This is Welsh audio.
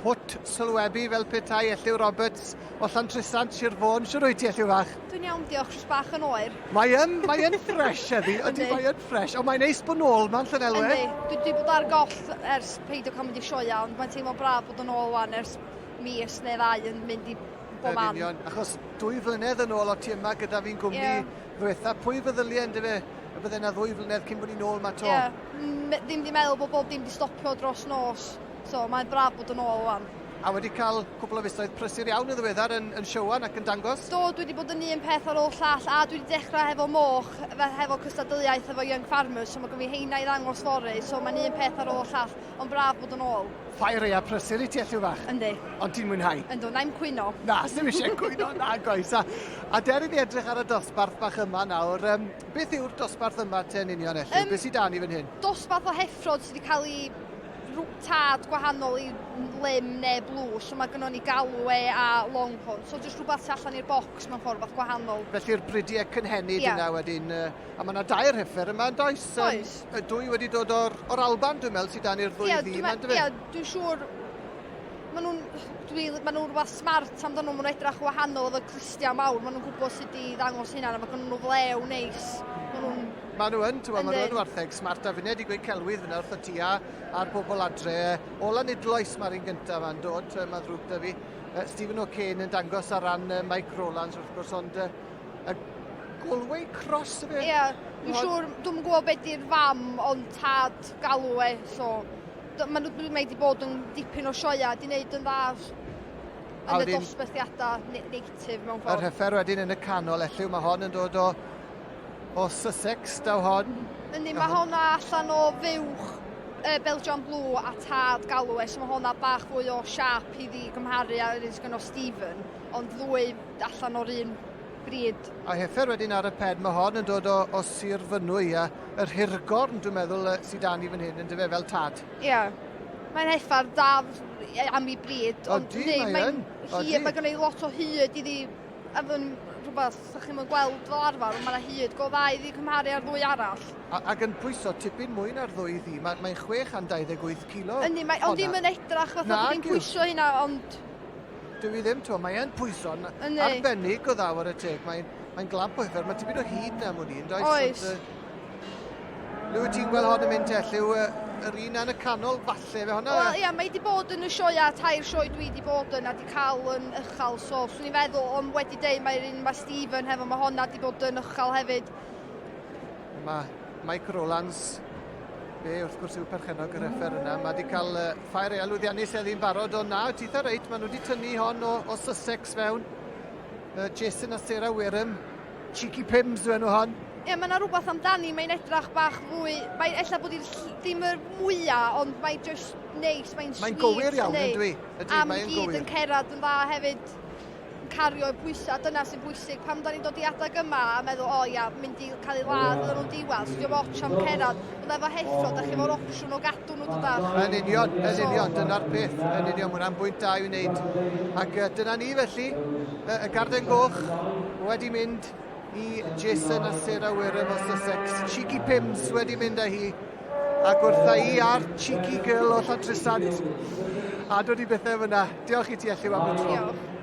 hwt sylwebu fel petai Elliw Roberts o Llantrisant, Sir Fôn. Siwr wyt ti, Elliw fach? Dwi'n iawn, diolch, jyst bach yn oer. Mae yn, mae yn ffresh heddi, ydy, mae yn ffresh, ond mae'n neis bod nôl ma'n Llanelwe. Yndi, dwi wedi bod ar goll ers peidio cael mynd i sioia, ond mae'n teimlo braf bod yn ôl wan ers mis neu ddau yn mynd i bob man. Yn union, achos dwy flynedd yn ôl o ti yma gyda fi'n gwmni yeah. ddwetha, pwy feddylie ynddo fe y bydde yna ddwy flynedd cyn bod ni'n ôl ma to? Ie, yeah. ddim di meddwl bod bob dim di stopio dros nos, so mae'n braf bod yn ôl wan. A wedi cael cwpl o fisoedd prysur iawn yn ddiweddar yn, yn siowan ac yn dangos? Do, dwi wedi bod yn un peth ar ôl llall, a dwi wedi dechrau hefo moch, hefo cystadleuaeth efo Young Farmers, so mae gen fi heina i ddangos fory, so mae'n un peth ar ôl llall, ond braf bod yn ôl. Ffair eia prysur i ti Elliw fach. Yndi. Ond ti'n mwynhau? Yndw, na'i'm cwyno. Na, sdim eisiau cwyno, na goes. A, a der i ni edrych ar y dosbarth bach yma nawr. Um, beth yw'r dosbarth yma te yn union, Elliw? Um, beth sydd da ni fan hyn? Dosbarth o heffrod sydd wedi cael ei tad gwahanol i lim neu blw, so mae gynnon ni Galloway a Longhorn. So jyst rhywbeth tu allan i'r bocs mewn ffordd, rhywbeth gwahanol. Felly'r bridiau cynhenid yeah. yna wedyn, a mae yna dair heffer yma, yn does? Oes. Y dwy wedi dod o'r, or Alban, dwi'n meddwl, sydd dan i'r ddwy yeah, ddi yma, Ie, yeah, dwi'n siŵr, maen nhw'n dwi, maen nhw'n rhywbeth smart amdano nhw, maen nhw'n edrych wahanol efo clustiau mawr, maen nhw'n gwybod sut i ddangos hynna, a mae gen nhw flew neis, maen nhw'n Maen nhw yn, ti'n maen nhw yn wartheg smart, a finne wedi gweud celwydd fyna wrth y ti a, a'r bobl adre. O Lanidloes mae'r un gyntaf ma'n dod, mae'n ddrwg da fi. Stephen O'Kane yn dangos ar ran Mike Rowlands wrth gwrs, ond y Galway Cross yfe? Ie, yeah, dwi'n siŵr, dwi'n gwybod beth di'r fam, ond tad Galway, so maen nhw dwi'n wedi bod yn dipyn o sioia, di wneud yn dda yn y dosbarthiadau native mewn ffordd. Yr heffer wedyn yn y canol, Elliw, mae hon yn dod o, o Sussex, daw hon. Yndi, mae honna allan o fuwch uh, Belgian Blue a tad Galway, so mae honna bach fwy o siap iddi gymharu â'r un sydd Stephen, ond ddwy allan o'r un bryd. A heffer wedyn ar y pen, mae hon yn dod o, o Sir Fynwy, a yr hirgorn, dwi'n meddwl, sydd dan i fan hyn, yn dyfe, fel tad. Ie. Yeah. Mae'n heffer da am ei bryd. Ond Odi, mae yn. Hir, mae gen i lot o hyd iddi, a fy'n rhywbeth sa'ch chi'n gweld fel arfer, ond mae'n hyd go dda iddi cymharu â'r ddwy arall. A, ac yn pwyso tipyn mwy na'r ddwy ddi, mae'n mae 628 kilo. Yndi, mae, ond ddim yn edrach fatha bod hi'n pwyso hynna, ond Dw i ddim, t'mo, mae e'n pwyso'n arbennig o dda war y teg. Mae'n mae glamp o heffer, mae tipyn o hyd na mwyn un, does? Oes. Ond, Lw, wyt ti'n gweld hon yn mynd te, Lliw, yr un yn y canol falle, fe honna? Wel, ia, mae wedi bod yn y sioia, tair sioe dwi wedi bod yn a wedi cael yn ychal, so swn i'n feddwl, ond wedi deud mae'r un mae Stephen hefo, mae honna wedi bod yn ychal hefyd. Mae Mike Rowlands, fe wrth gwrs yw perchennog yr effer yna, mae wedi cael uh, ffair eia lwyddiannus heddi'n barod, ond na, titha reit, maen nhw wedi tynnu hon o, o Sussex fewn. Uh, Jason a Sarah Wareham, Cheeky Pims yw enw hon. Ie, mae yna rhywbeth amdani, mae'n edrach bach fwy, mae'n ella bod hi'n ddim yr mwyaf, ond mae'n just neis, mae'n sweet. Mae'n gywir iawn, yn dwi. Ydy, A mae'n gyd yn cerad yn dda hefyd. yn cario'r pwysau, dyna sy'n bwysig. Pam da ni'n dod i adag yma a meddwl, o ia, mynd i cael ei ladd iddyn nhw'n diwedd, so diolch ots am cerad. Ond efo heffro, da chi efo'r opsiwn o gadw nhw dydach. Yn union, yn union, dyna'r peth, yn union, mae hwnna'n bwynt da i'w wneud. Ac dyna ni felly, y Garden Goch wedi mynd i Jason a Sarah Wareham o Sussex. Cheeky Pims wedi mynd â hi. Ac wrtha i a'r cheeky girl o Llantrisant. A dod i bethau fyna. Diolch i ti Elliw am y tro. Diolch.